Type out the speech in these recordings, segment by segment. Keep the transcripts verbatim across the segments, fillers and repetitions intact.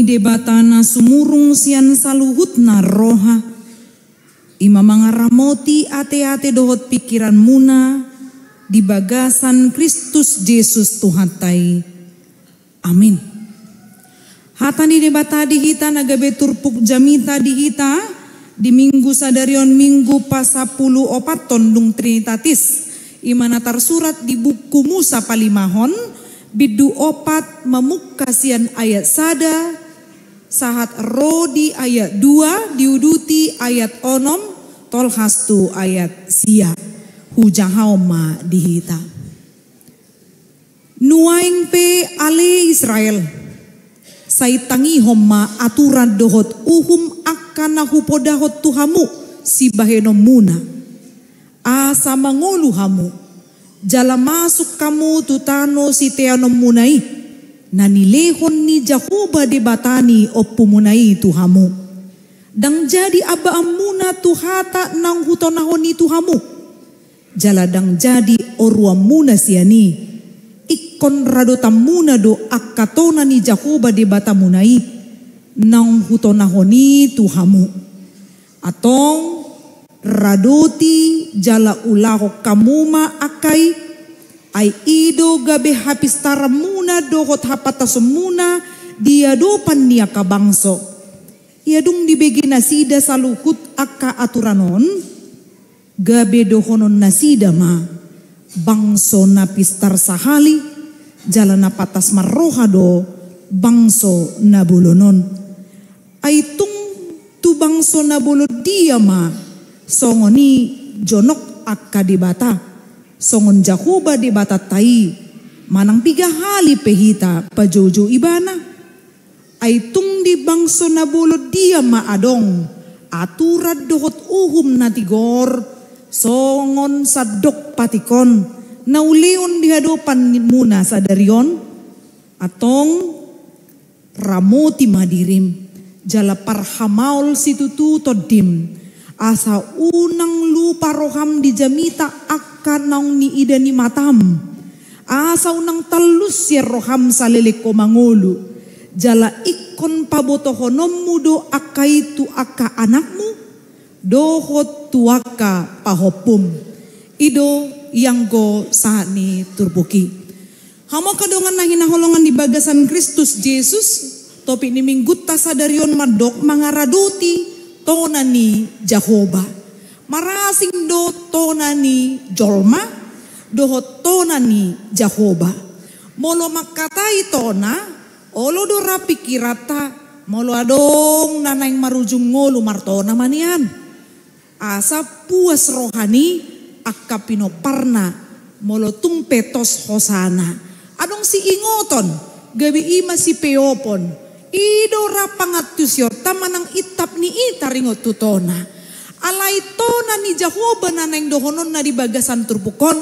Debata na sumurung sian saluhutna roha, i ma mangaramoti ateate dohot pingkiranmuna di bagasan Kristus Jesus Tuhanta i. Amin. Hata ni Debata di hita na gabe turpuk jamita di hita di Minggu sadari on, Minggu pasapuluopathon dung Trinitatis, i ma na tarsurat di buku Musa palimahon, bindu opat, mamungka sian ayat sada sahat ro di ayat dua, diuduti ayat onom tolhas tu ayat sia. Hujahaon ma di hita. Nuaeng pe, ale Israel, sai tangihon ma aturan dohot uhum angka na hupodahon tu hamu sibahenonmuna, asa mangolu hamu, jala masuk hamu tu tano siteanonmuna i, na nilehon ni Jahowa Debata ni ompumuna i tu hamu. Ndang jadi ambaanmuna tu hata naung hutonahon i tu hamu, jala ndang jadi oruanmuna sian i. Ingkon radotanmuna do angka tona ni Jahowa Debatamuna i, naung hutonahon i tu hamu. Antong, radoti jala ulahon hamu ma angka i, ai i do gabe hapistaranmuna dohot hapantasonmuna di adopan ni angka bangso. Ia dung dibege nasida saluhut angka aturan on, gabe dohonon nasida ma: Bangso na pistar sahali jala na pantas marroha do bangso na bolon on. Ai tung tu bangso na bolon dia ma songon i jonok angka debata songon Jahowa Debatanta i, manang piga hali pe hita pajoujou ibana? Ai tung di bangso na bolon dia ma adong aturan dohot uhum na tigor songon sandok patik on, na ulehon di hadopanmuna sadari on? Antong, ramoti ma dirim, jala parhamaol situtu tondim, asa unang lupa roham di jamita angka naung niida ni matam, asa unang tallus sian roham saleleng ho mangolu, jala ingkon pabotohononmu do angka i tu angka anakmu, dohot tu angka pahompum. I do ianggo sahat ni turpuk i. Hamu angka dongan na hinaholongan di bagasan Kristus Jesus, topik ni Minggunta sadari on mandok mangaradoti tona ni Jahowa. Marasing do tona ni jolma dohot tona ni Jahowa. Molo mangkatai tona, olo do ra pingkiranta, molo adong na naeng marujung ngolu, martona ma nian, asa puas roha ni angka pinomparna molo tung pe tos hosana. Adong siingoton, gabe i ma sipeopon. I do ra pangantusionta manang intap ni i taringot tu tona. Alai tona ni Jahowa na naeng dohononna di bagasan turpuk on,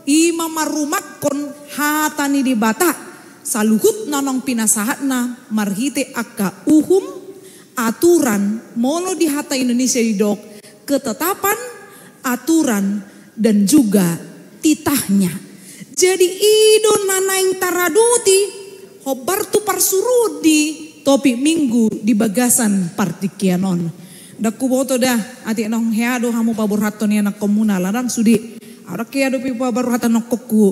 i ma marumakkon hata ni Debata saluhut na naung pinasahatna marhite angka uhum, aturan, molo di hata Indonesia didok ketetapan, aturan, dan juga titahnya. Jadi i do na naeng taradoti hombar tu parsuruon di topik Minggu di bagasan partingkian on. Ndang huboto da atik naung hea do hamu paborhathon i anakkonmuna, ala ndang sude. Au ndang hea dope paborhat anakkonku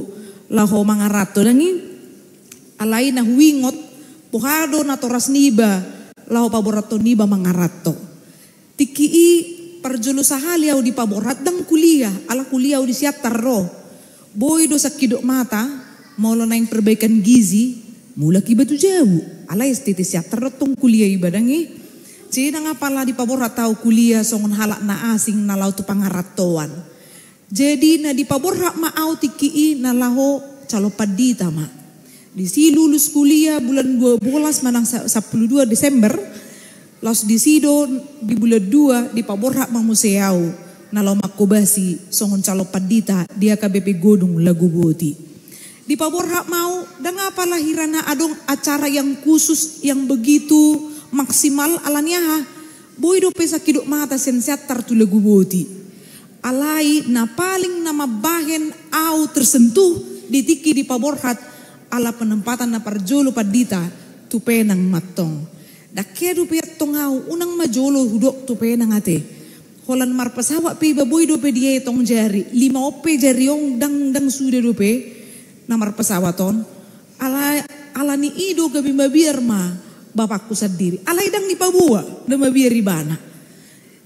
laho mangaranto, ndang i. Alai na huingot, boha do natoras niba laho paborhathon niba mangaranto. Tingki i parjolo sahali au dipaborhat ndang kuliah, ala kuliah au di Siantar do. Boi do sangkidop mata, molo naeng perbaikan gizi, mulak iba tu jabu. Alai S T T Siantar do tong kuliah iba, ndang i. Jadi ndang apala dipaborhat au kuliah songon halak na asing na laho tu pangarantoan. Jadi na dipaborhat ma au tingki i na laho calon pandita ma. Disi lulus kuliah bulan dua bolas manang sa-, sampulu dua Desember, laos disi do di bulan dua dipaborhat ma muse au na laho manghobasi songon calon pandita di H K B P Godung Laguboti. Dipaborhat ma au, ndang apala hira na adong acara yang khusus, yang begitu maksimal, ala ni aha, boi dope sangkidop mata sian Siantar tu Laguboti. Alai na paling na mambahen au tersentuh di tingki dipaborhat, ala penempatan na parjolo pandita tu Penang ma antong. Ndang hea dope antong au, unang ma jolo hudok tu penang ate. Holan marpesawat pe iba boi dope dietong jari, lima on pe jari on ndang, ndang suda dope na marpesawat on. Ala, alani i do gabe mabiar ma bapakku sandiri. Alai ndang dipaboa na mabiar ibana.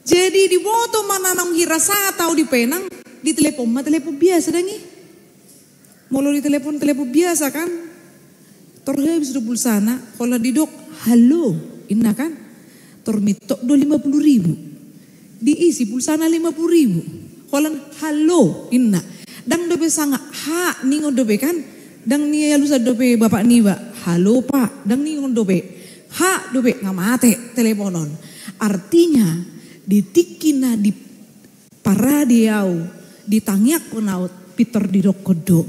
Jadi diboto ma na naung hira sata au di penang, ditelepon ma telepon biasa ndang i. Molo ditelepon, telepon biasa kan. Tor habis do pulsana, holan didok, "Halo," inna kan. Tor mintok do lima puluh ribu. Diisi pulsana lima puluh ribu. Holan, "Halo," inna. Ndang dope sanga, "Ha," ningon dope kan. Ndang nialusan dope bapak niba, "Halo, Pak," ndang ningon dope. "Ha," dope, nga mate telepon on. Artinya, di tingki na di parade au, ditangiangkon au, pintor didokkon do.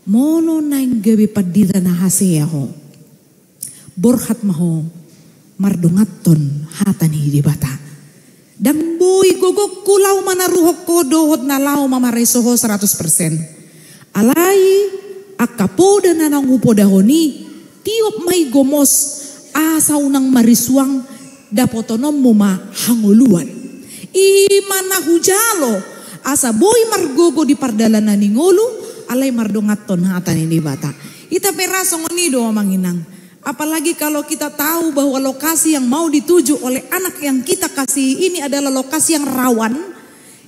Molo naeng gabe pandita na hasea ho, borhat ma ho mardonganhon hata ni Debata. Ndang boi gogongku laho manaruhon ho dohot na laho mamareso ho seratus persen. Alai angka poda na naung hupodahon i, tiop ma i gomos, asa unang marisuang, dapotononmu ma hangoluan. I ma na hujalo, asa boi margogo di pardalanan ni ngolu, alai mardonganhon hata ni Debata. Hita pe ra songon i do, amang inang. Apalagi kalau kita tahu bahwa lokasi yang mau dituju oleh anak yang kita kasihi ini adalah lokasi yang rawan,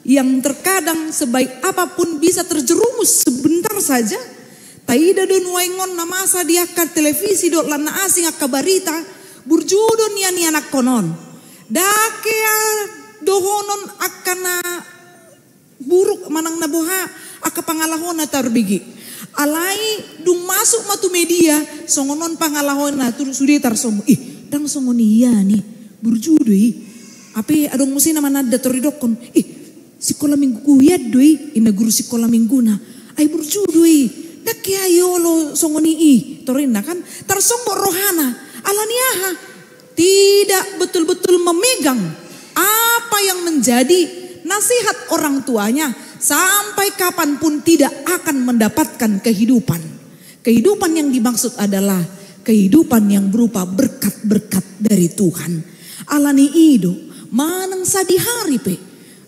yang terkadang sebaik apapun bisa terjerumus sebentar saja. Taida do nuaeng on na masa di angka televisi dohot lan na asing angka barita, burju do nian ianakhon on. Ndang hea dohonon angka na buruk manang na boha angka pangalahona tarbege. Alai dung masuk ma tu media, songon on pangalahona tu sude tarsombu. Ih, ndang songon i ian i, burju do i. Hape adong muse na mananda tor didokkon, "Ih, sikola minggu ku ian do i," inna guru sikola mingguna. "Ai burju do i, ndang hea i olo songon i i," tor inna kan, tarsonggot rohana. Alani aha? Tidak betul-betul memegang apa yang menjadi nasihat orang tuanya, sampai kapanpun tidak akan mendapatkan kehidupan. Kehidupan yang dimaksud adalah kehidupan yang berupa berkat-berkat dari Tuhan. Alani i do, manang sadihari pe,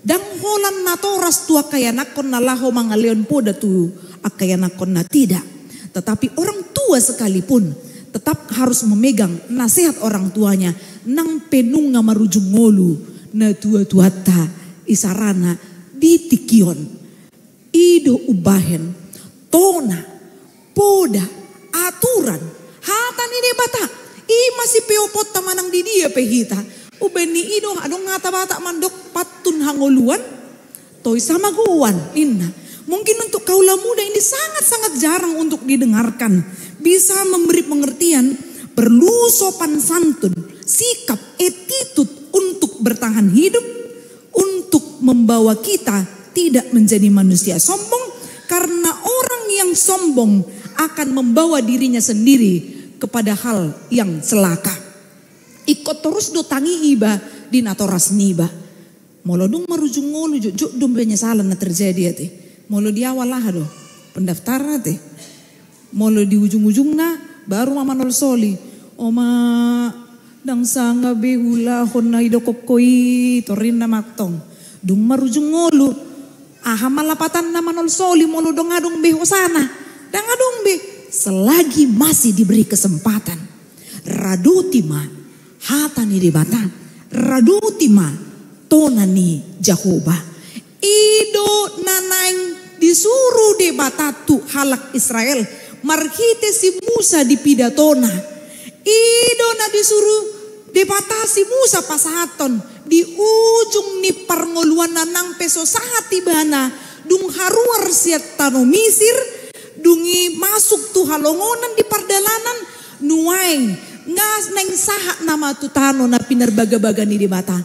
ndang holan natoras tu angka ianakhon na laho mangalehon poda tu angka ianakhon na tidak. Tetapi orang tua sekalipun tetap harus memegang nasihat orang tuanya nang pe nunga marujung ngolu natuatuanta, isarana di tingki on. I do umbahen tona, poda, aturan, hata ni Debata. I ma sipeoponta manang di dia pe hita. Umbahen ni i do adong hata Batak mandok pantun hangoluan, tois hamagoan, inna. Mungkin untuk kaula muda ini sangat-sangat jarang untuk didengarkan. Bisa memberi pengertian, perlu sopan santun, sikap, attitude untuk bertahan hidup, untuk membawa kita tidak menjadi manusia sombong, karena orang yang sombong akan membawa dirinya sendiri kepada hal yang celaka. Ingkon torus do tangi iba di natoras niba. Molo dung marujung ngolu, jotjot do penyesalan na terjadi ate. Molo di awal aha do pendaftaran ate. Molo di ujung-ujungna baru ma manolsoli. Oma, ndang sanga be huulahon na idokkon ho i, tor inna ma antong. Dung marujung ngolu, aha ma lapatanna manolsoli molo ndang adong be hosana? Ndang adong be, selagi masih diberi kesempatan. Radoti ma hata ni Debata, radoti ma tona ni Jahowa. I do na naeng disuru Debata tu halak Israel marhite si Musa di pidatona. I do na disuru Debata si Musa pasahathon di ujung ni parngoluanna nang pe so sahat ibana, dung haruar sian tano Misir, dung i masuk tu halongonan di pardalanan, nuaeng nga naeng sahat nama tu tano na pinarbagabaga ni Debata.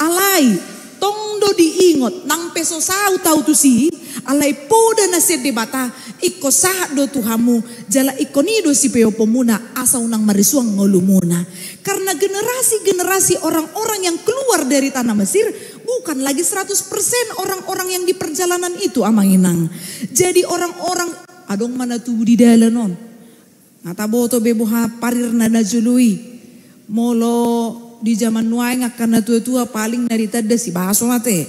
Alai tong do diingot, nang pe so saut au tusi, alai poda na sian Debata, ingkon sahat do tu hamu, jala ingkon i do sipeoponmuna, asa unang marisuang ngolumuna. Karena generasi-generasi orang-orang yang keluar dari tanah Mesir bukan lagi seratus persen orang-orang yang di perjalanan itu, amang inang. Jadi orang-orang, adong ma na tubu di dalan on. Nga taboto be boha parirna na jolo i. Molo di zaman nuaeng angka na tua-tua paling na ditanda sibaso mate.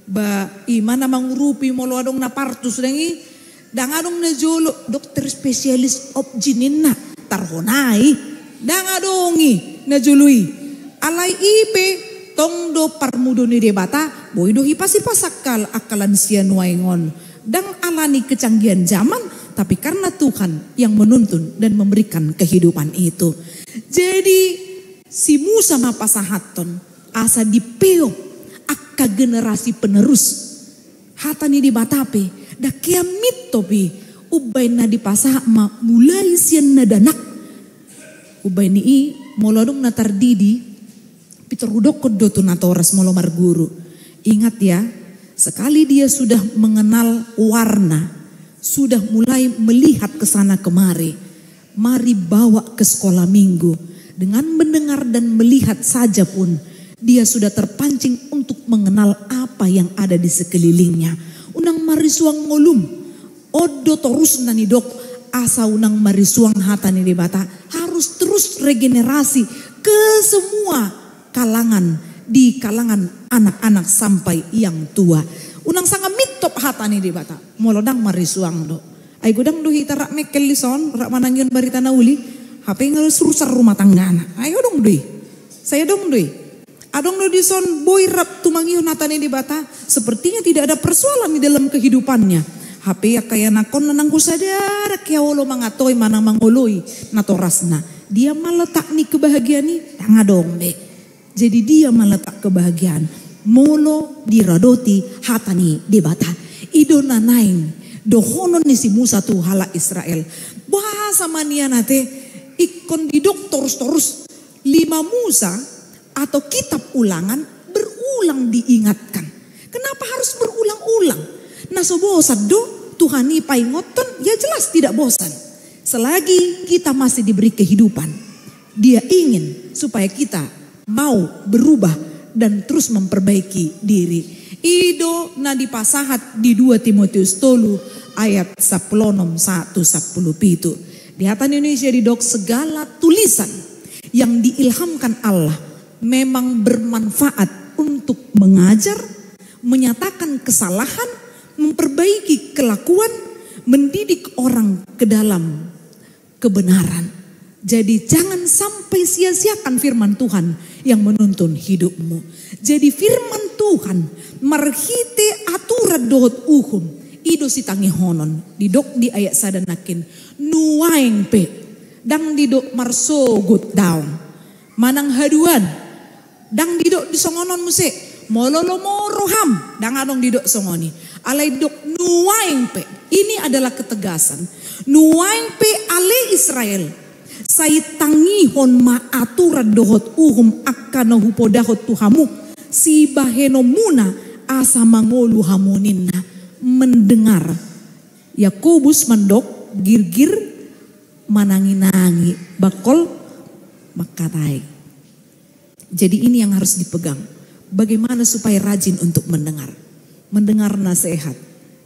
Ba ima na mangurupi molo adong na partus dang i, dang adong na jolo dokter spesialis obgyn inna, tarhonai, dang adong i na jolo i. Alai i pe tong do parmudo ni Debata, boi do hipas-hipas angka, angka lansia nuaeng on. Dang alani kecanggihan zaman, tapi karena Tuhan yang menuntun dan memberikan kehidupan itu. Jadi si Musa ma pasahathon asa dipeop angka generasi penerus. Hata ni Debata pe dang hea mintop i, umbaen na dipasahat ma mulai sian na dakdanak. Umbaen i molo adong na tardidi, pintor hudokkon do tu natoras molo marguru. Ingat ya, sekali dia sudah mengenal warna, sudah mulai melihat ke sana kemari, mari bawa ke sekolah minggu. Dengan mendengar dan melihat saja pun, dia sudah terpancing untuk mengenal apa yang ada di sekelilingnya. Unang marisuang ngolum. On do torusna nidok, asa unang marisuang hata ni Debata, harus terus regenerasi ke semua kalangan, di kalangan anak-anak sampai yang tua. Unang sanga mintop hata ni Debata molo dang marisuang do. Ai godang do hita rap mengkel dison, rap manangihon barita na uli, hape nga rusak rumah tanggana. Ai adong do i. Sai adong do i. Adong do dison boi rap tumangihon hata ni Debata, sepertinya tidak ada persoalan di dalam kehidupannya. Hape angka ianakkonna nanggo sada dang hea olo mangatoi manang mangoloi natorasna. Dia ma letak ni kebahagiaan i, dang adong be. Jadi dia ma letak kebahagiaan molo diradoti hata ni Debata. I do na naeng dohonon ni si Musa tu halak Israel. Boasa ma nian ate ingkon didok torus-torus? Lima Musa atau kitab Ulangan berulang diingatkan. Kenapa harus berulang-ulang? Na so bosan do Tuhan i paingothon? Ya jelas tidak bosan. Selagi kita masih diberi kehidupan, Dia ingin supaya kita mau berubah dan terus memperbaiki diri. I do na dipasahat di dua Timotius tolu ayat sampulu onom sahat tu sampulu pitu. Di hata Indonesia didok, segala tulisan yang diilhamkan Allah memang bermanfaat untuk mengajar, menyatakan kesalahan, memperbaiki kelakuan, mendidik orang ke dalam kebenaran. Jadi jangan sampai sia-siakan firman Tuhan yang menuntun hidupmu. Jadi firman Tuhan marhite aturan dohot uhum, i do sitangihonon. Didok di ayat sada nangkin, nuaeng pe, dang didok marsogot daong. Manang haduan, dang didok di songon on muse. Molo lomo roham, dang adong didok songon i. Alai didok nuaeng pe. Ini adalah ketegasan. Nuaeng pe ale Israel, sai tangihon ma aturan dohot uhum angka na hupodahon tu hamu sibahenonmuna, asa mangolu hamu ninna. Mendengar. Yakobus mandok, girgir manangi-nangi, bangkol mangkatai. Jadi ini yang harus dipegang. Bagaimana supaya rajin untuk mendengar. Mendengar nasihat.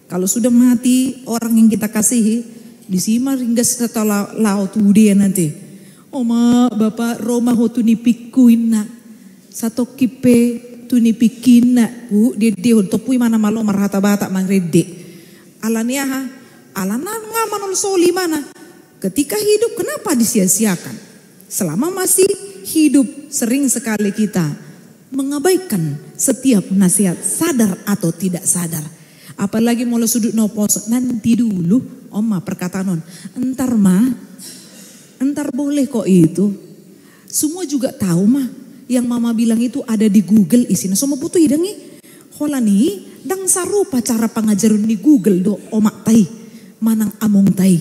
Kalau sudah mati orang yang kita kasihi, disi ma ringgas setelah lao tu dia nanti. Oma, bapa, ro ma ho tu nipingku inna. Satongkin pe tu nipingki inna. Uh, dede ho, tompu i ma na malo marhata Batak marende. Alani aha? Alana nga manolsoli mana. Ketika hidup, kenapa disia-siakan? Selama masih hidup, sering sekali kita mengabaikan setiap nasihat, sadar atau tidak sadar. Apalagi molo sudut na poso, nanti dulu, on ma perkataan on. Entar ma, entar boleh kok itu. Semua juga tahu ma, yang mama bilang itu ada di Google isina. So ma butuh i dang i. Holan i, dang sarupa cara pangajaran ni Google do omakta i manang amongta i.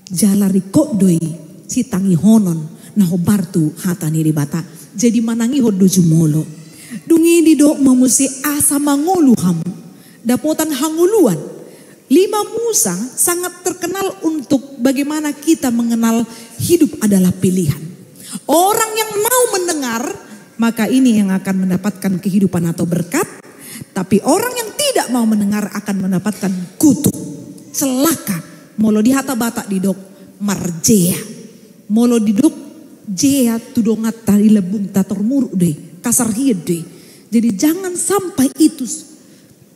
Jala ringkot do i sitangihonon na hombar tu hata ni Debata. Jadi manangihon do jumolo. Dung i didok ma muse asa mangolu hamu. Dapotan hangoluan. Lima Musa sangat terkenal untuk bagaimana kita mengenal hidup adalah pilihan. Orang yang mau mendengar, maka ini yang akan mendapatkan kehidupan atau berkat. Tapi orang yang tidak mau mendengar akan mendapatkan kutuk, celaka. Molo di hata Batak didok marjea. Molo didok jea tu donganta, di lambungta tormuruk do i, kasar hian do i. Jadi jangan sampai itu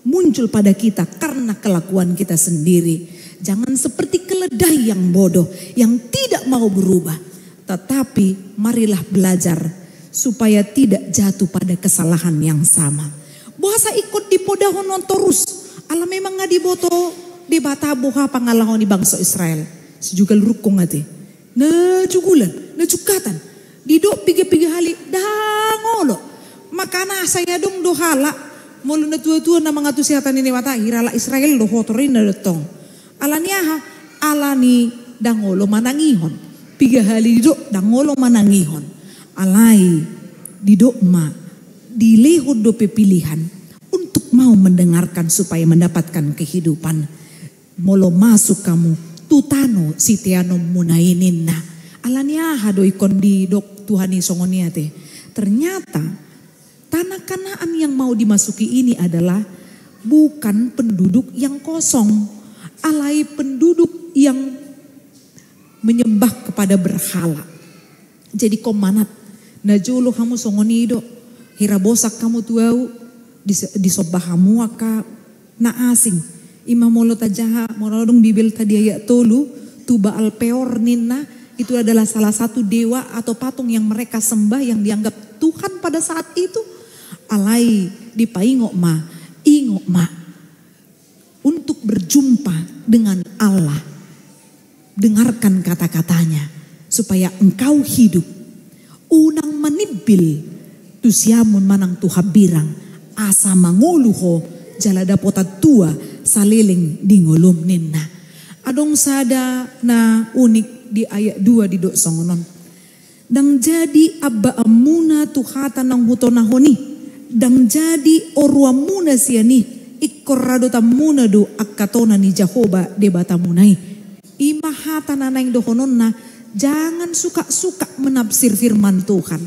muncul pada kita karena kelakuan kita sendiri. Jangan seperti keledai yang bodoh, yang tidak mau berubah. Tetapi marilah belajar supaya tidak jatuh pada kesalahan yang sama. Boasa ingkon dipodahon on torus? Ala memang nga diboto Debata boha pangalaho ni bangso Israel. Sijugal rungkung ate. Na jugulan, na jungkatan. Didok piga-piga hali, dang olo. Makana sai adong do halak, molo na tua-tua na mangantusi hata ni Debata, hira halak Israel do ho torus ninna do tong. Ala ni aha? Ala ni dang olo manangihon. Piga hali didok, dang olo manangihon. Alai didok ma, dilehon dope pilihan untuk mau mendengarkan supaya mendapatkan kehidupan. Molo masuk hamu tu tano siteanonmuna i ninna. Ala ni aha do ingkon didok Tuhan i songon i ate? Ternyata tanah Kanaan yang mau dimasuki ini adalah bukan penduduk yang kosong, alai penduduk yang menyembah kepada berhala. Jadi ingkon manat, na jolo hamu songon i do, hira bosak hamu tu ahu, dis-, disomba hamu angka na asing. Ima molo tajaha, molo adong Bibelta di ayat tolu, tu Baal Peor ninna, itu adalah salah satu dewa atau patung yang mereka sembah, yang dianggap Tuhan pada saat itu. Alai dipaingot ma, ingot ma, untuk berjumpa dengan Allah. Dengarkan kata-katanya, supaya engkau hidup. Unang manimbil tu siamun manang tu hambirang, asa mangolu ho jala dapotan tua saleleng di ngolum ninna. Adong sada na unik di ayat dua didok songon on. Ndang jadi ambaanmuna tu hata naung hutonahon i, ndang jadi oruanmuna sian i, ingkon radotanmuna do angka tona ni Jahowa Debatamuna i. Ima hata na naeng dohononna, jangan suka-suka menafsir firman Tuhan.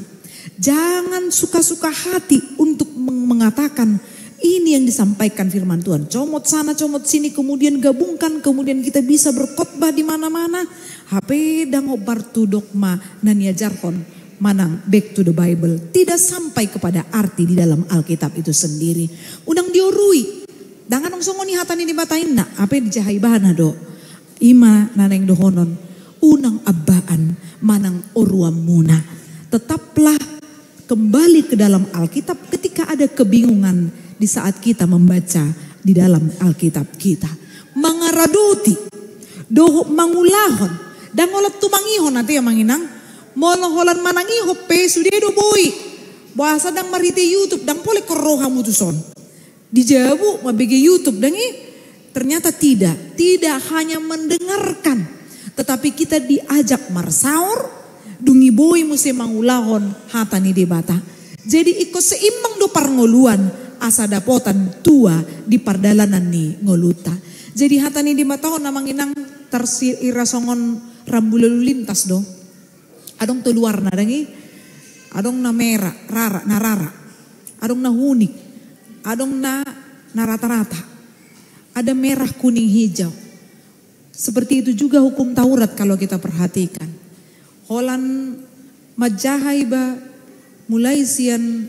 Jangan suka-suka hati untuk meng-, mengatakan ini yang disampaikan firman Tuhan. Comot sana, comot sini, kemudian gabungkan, kemudian kita bisa berkhotbah di mana-mana. Hape ndang hombar tu dogma na niajarhon manang back to the Bible. Tidak sampai kepada arti di dalam Alkitab itu sendiri. Unang diorui. Ndang adong songon i hata ni Debata inna, hape dijaha ibana do. Ima na naeng dohonon, unang ambaan manang oruanmuna. Tetaplah kembali ke dalam Alkitab ketika ada kebingungan di saat kita membaca di dalam Alkitab kita. Mangaradoti dohot mangulahon, ndang holan tumangihon ate, amang inang. Molo holan manangihon pe sude do boi. Boasa ndang marhite YouTube, ndang pola ingkon ro hamu tuson. Di jabu mambege YouTube, ndang i? Ternyata tidak. Tidak hanya mendengarkan, tetapi kita diajak marsaor, dung i boi muse mangulahon hata ni Debata. Jadi ingkon seimbang do parngoluan, asa dapotan tua di pardalanan ni ngolunta. Jadi hata ni Debata on, amang inang, tarsira songon rambu lalu lintas do. Adong tolu warna, ndang i? Adong na merah, rara, na rara. Adong na hunik. Adong na, na rata-rata. Ada merah, kuning, hijau. Seperti itu juga hukum Taurat kalau kita perhatikan. Holan manjaha iba mulai sian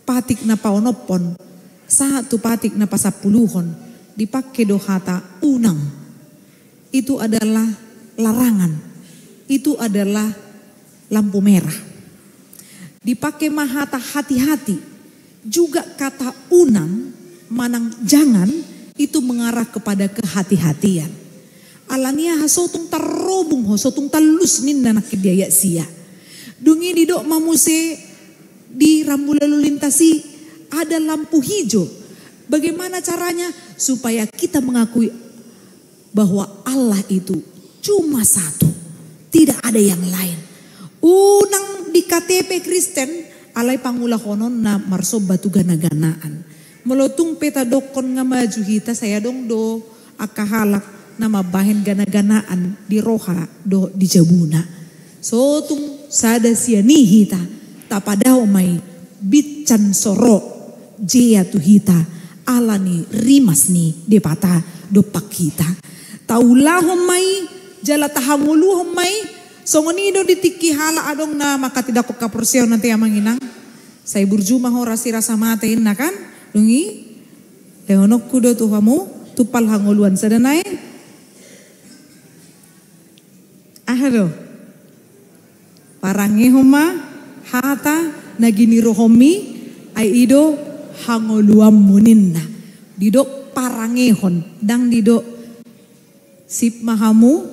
patik na paonomhon sahat tu patik na pasampuluhon, dipake do hata unang. Itu adalah larangan. Itu adalah lampu merah. Dipake ma hata hati-hati. Juga kata unang manang jangan itu mengarah kepada kehati-hatian. Ala ni aha? So tung tarobung ho, so tung tallus ninna nangkin di ayat sia. Dung i didok ma muse di rambu lalu lintas i ada lampu hijau. Bagaimana caranya? Supaya kita mengakui bahwa Allah itu cuma satu, tidak ada yang lain. Unang di K T P Kristen, alai pangulahononna marsomba tu gana-ganaan. Molo tung pe tadokkon nga maju hita, sai adong do angka halak na mambahen gana-ganaan di roha dohot di jabuna. So tung sada sian i hita, tapadao ma i bincan so ro jea tu hita, ala ni rimas ni Debata dompak hita. Taulahon ma i, jala tahangoluhon ma i, Songon i do di tingki halak adong na mangkatindangkon haporseaon ate amang inang. Sai burju ma ho rasa i rasa mate inna kan. Dung i lehononku do tu hamu tumpal hangoluan sada nai. Aha do? Parangehon ma hata na ginirohonmi, ai i do hangoluanmu ninna. Didok parangehon, ndang didok sip ma hamu,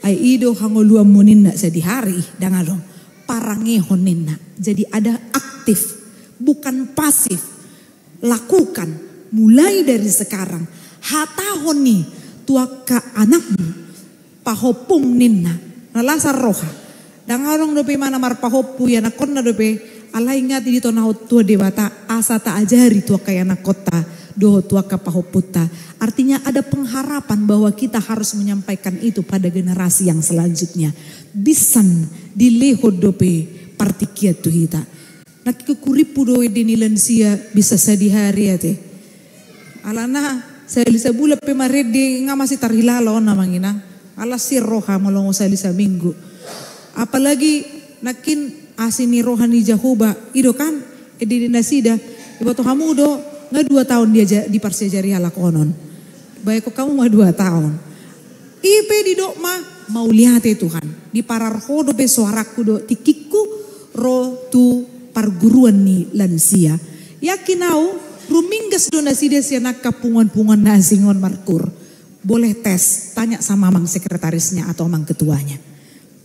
ai i do hangoluanmu ninna sadihari, ndang adong. Parangehon ninna. Jadi ada aktif, bukan pasif. Lakukan, mulai dari sekarang. Hatahon i tu angka anakmu, pahompum ninna, na las roha. Ndang adong dope imana marpahompu ianakkonna dope, alai ingati di tona hot Tuhan Debata, asa taajari tu angka ianakkonta, dohot tu angka pahompunta. Artinya ada pengharapan bahwa kita harus menyampaikan itu pada generasi yang selanjutnya. Bisan dilehon dope partingkian tu hita. Nangkin kurimpu do ende ni lansia bisa sadihari ate. Alana sahali sabulan pe marende nga masih tarhilala on amang inang. Alas si roha molo sahali saminggu. Apalagi nangkin asi ni roha ni Jahowa, i do kan ende ni nasida. Iboto hamu do nga dua taon dia ja-, diparsiajari halak onon. Baik kok hamu ma dua taon. I pe didok ma, mauliate Tuhan, diparar ho dope soarangku dohot tingkingku ro tu parguruan ni lansia. Yakin au, ruminggas do nasida sian angka punguan-punguan na asing on margur. Boleh tes, tanya sama amang sekretarisnya atau amang ketuanya.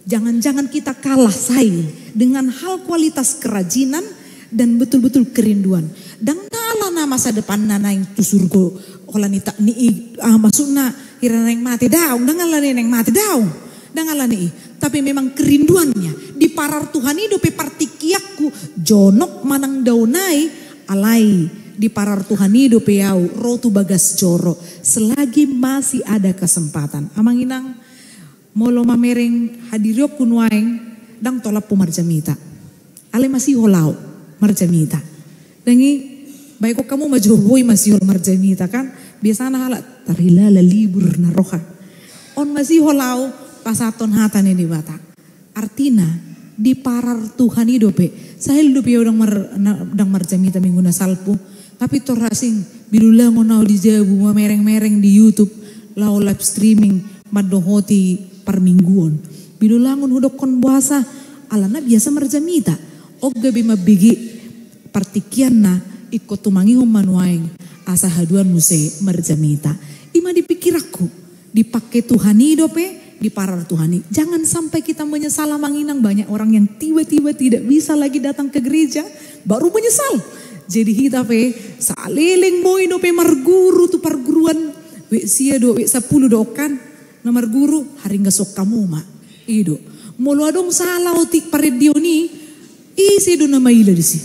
Jangan-jangan kita kalah saing dengan hal kualitas kerajinan dan betul-betul kerinduan. Ndang ala na masa depanna naeng tu surgo, holan i ta-, ni i, ah, maksudna hira naeng mate daong, ndang ala ni naeng mate daong. Ndang ala ni i. Tapi memang kerinduannya, diparar Tuhan i dope partingkianku, jonok manang dao nai, alai diparar Tuhan i dope au ro tu bagas joro selagi masih ada kesempatan. Amang inang, molo mamereng hadirionku nuaeng, ndang tolap ho marjamita. Alai masihol au marjamita. Dung i, baik kok hamu ma jo boi masihol marjamita kan. Biasana halak tarhilala libur na roha. On masihol au pasahathon hata ni Debata. Artina, diparar Tuhan i dope. Sahali dope au ndang mar-, na-, ndang marjamita minggu na salpu. Tapi tor asing, bilulangon au di jabu, mamereng-mereng di YouTube, laho live streaming, mandohoti parmingguon. Bilulangon hudokkon boasa, alana biasa marjamita. On gabe mambege partingkianna, ingkon tumangihon ma nuaeng, asa haduan muse marjamita. I ma di pikiranku. Dipake Tuhan i dope, diparar Tuhan i. Jangan sampai kita menyesal amang inang, banyak orang yang tiba-tiba tidak bisa lagi datang ke gereja, baru menyesal. Jadi hita pe, saleleng boi dope marguru tu parguruan, wijk sia do, wijk sampulu do kan, na marguru, haringgason hamu ma. I do. Molo adong sala otik parendeon i, ise do na maila disi.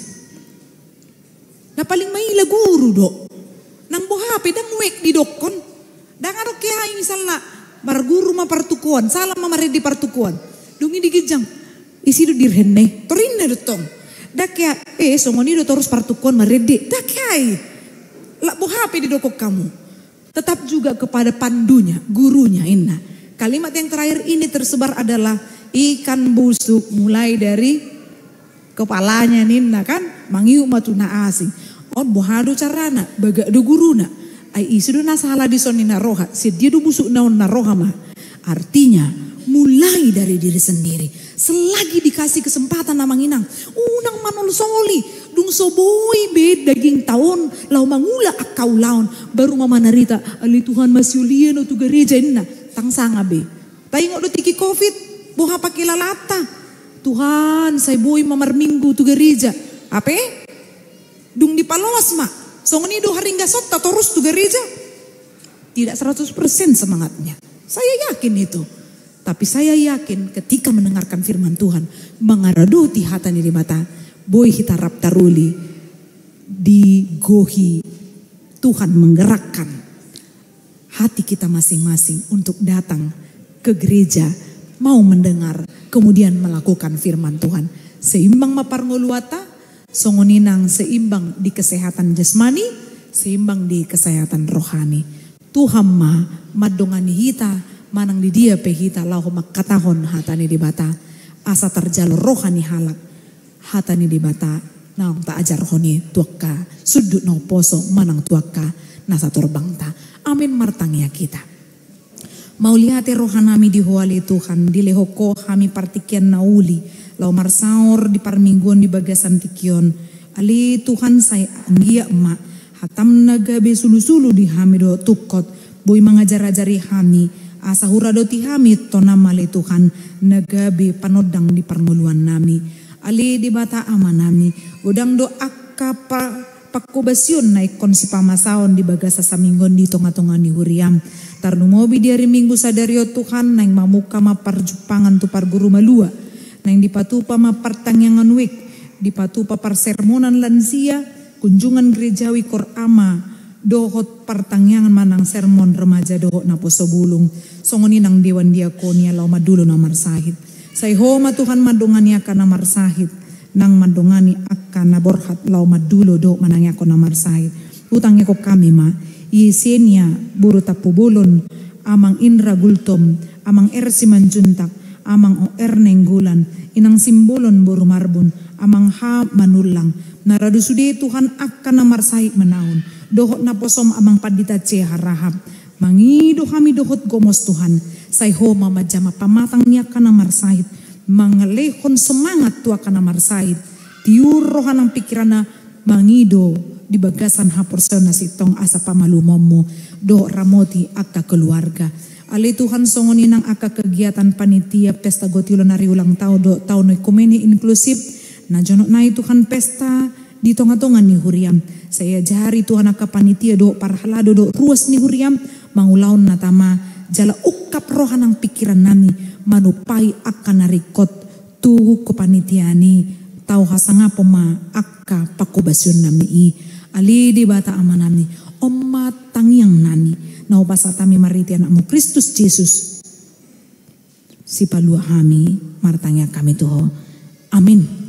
Na paling maila guru do. Nang boha pe ndang wijk didokkon. Ndang adong ke ai misalna marguru ma partukoan, sala ma marende partukoan. Dung i di ginjang, ise do dirhenne, tor inna do tong. Ndang ke ai, eh, songon i do torus partukoan marende. Ndang ke ai. Lak boha pe didokkon hamu. Tetap juga kepada pandunya, gurunya, inna. Kalimat yang terakhir ini tersebar adalah ikan busuk mulai dari kepalanya ninna kan, mangihut ma tu na asing. On boha do carana, bagak do guruna. Ai ise do na sala dison ninna roha, sian dia do busukna on na roha ma. Artinya, mulai dari diri sendiri. Selagi dikasih kesempatan amang inang, unang manolsoli, dung so boi be dagingta on, laho mangula angka ulaon, baru ma manarita, ale Tuhan masiolian au tu gareja inna, ndang sanga be. Taingot do tingki covid, boha pangkilalanta. Tuhan, sai boi ma marminggu tu gareja. Hape? Dung dipaloas ma. Songon i do haringgasonta torus tu gareja. Tidak seratus persen semangatnya. Saya yakin itu. Tapi saya yakin ketika mendengarkan firman Tuhan, mangaradoti hata ni Debata, boi hita rap taruli, digohi Tuhan menggerakkan hati kita masing-masing untuk datang ke gereja, mau mendengar, kemudian melakukan firman Tuhan. Seimbang ma parngoluanta, songon i nang seimbang di kesehatan jasmani, seimbang di kesehatan rohani. Tuhan ma mandongani hita, Manang di dia pe hita laho mangkatahon hata ni Debata, asa tarjalo roha ni halak hata ni Debata naung taajarhon i tu angka sundut na umposo manang tu angka na satorbangta. Amin. Martangiang hita. Mauliate rohanami di Ho ale Tuhan, dilehon Ho hami partingkian na uli laho marsaor di parmingguon di bagasan tingki on. Ale Tuhan, sai anggiat ma hataM na gabe sulusulu di hami dohot tungkot, boi mangajarajari hami, asa huradoti hami tonam ale Tuhan, na gabe panondang di parngoluannami. Ale Debata Amanami, godang do angka pa- pangkobasion na ingkon sipamasaon di bagasan saminggu on di tongatonga ni huriaM. Tarlumobi di ari Minggu sadari on Tuhan, naeng mamungka ma parjumpangan tu parguru malua, naeng dipatupa ma partangiangan wijk, dipatupa parsermonan lansia, kunjungan gerejawi, koor ama, dohot partangiangan manang sermon remaja dohot naposo bulung. Songon i nang dewan diakonia laho mandulo na marsahit. Sai Ho ma Tuhan mandongani angka na marsahit, nang mandongani angka na borhat laho mandulo dohot manangiangkon na marsahit. Hutangiangkon hami ma Yesenia boru Tampubolon, Amang Indra Gultom, Amang R. Simanjuntak, Amang O. R. Nainggolan, Inang Simbolon boru Marbun, Amang H. Manullang. Na radu sude Tuhan angka na marsahit manaon, dohot naposoM Amang Pandita C. Harahap. Mangido hami dohot gomos Tuhan, sai Ho ma manjama pamatang ni angka na marsahit, mangalehon semangat tu angka na marsahit, tiur roha nang pingkiranna, mangido di bagasan haporseaon na sintong asa pamalumonMu, dohot ramoti angka keluarga. Ale Tuhan, songon i nang angka kegiatan panitia pesta gotilon ari ulang tahun dohot tahun oekumene inklusif, na jonok nai Tuhan pesta di tongatonga ni huriaM. Sai ajari Tuhan angka panitia dohot parhalado dohot ruas ni huriaM, mangulahon na tama, jala ungkap roha nang pingkirannami, manumpahi angka na ringkot tu kepanitiaan i, tau hasangapon ma angka pangkobasionnami i. Ale Debata Amanami, on ma tangiangnami, na hupasahat hami marhite AnakMu Kristus Jesus, Sipalua hami, martangiang hami tu Ho. Amin.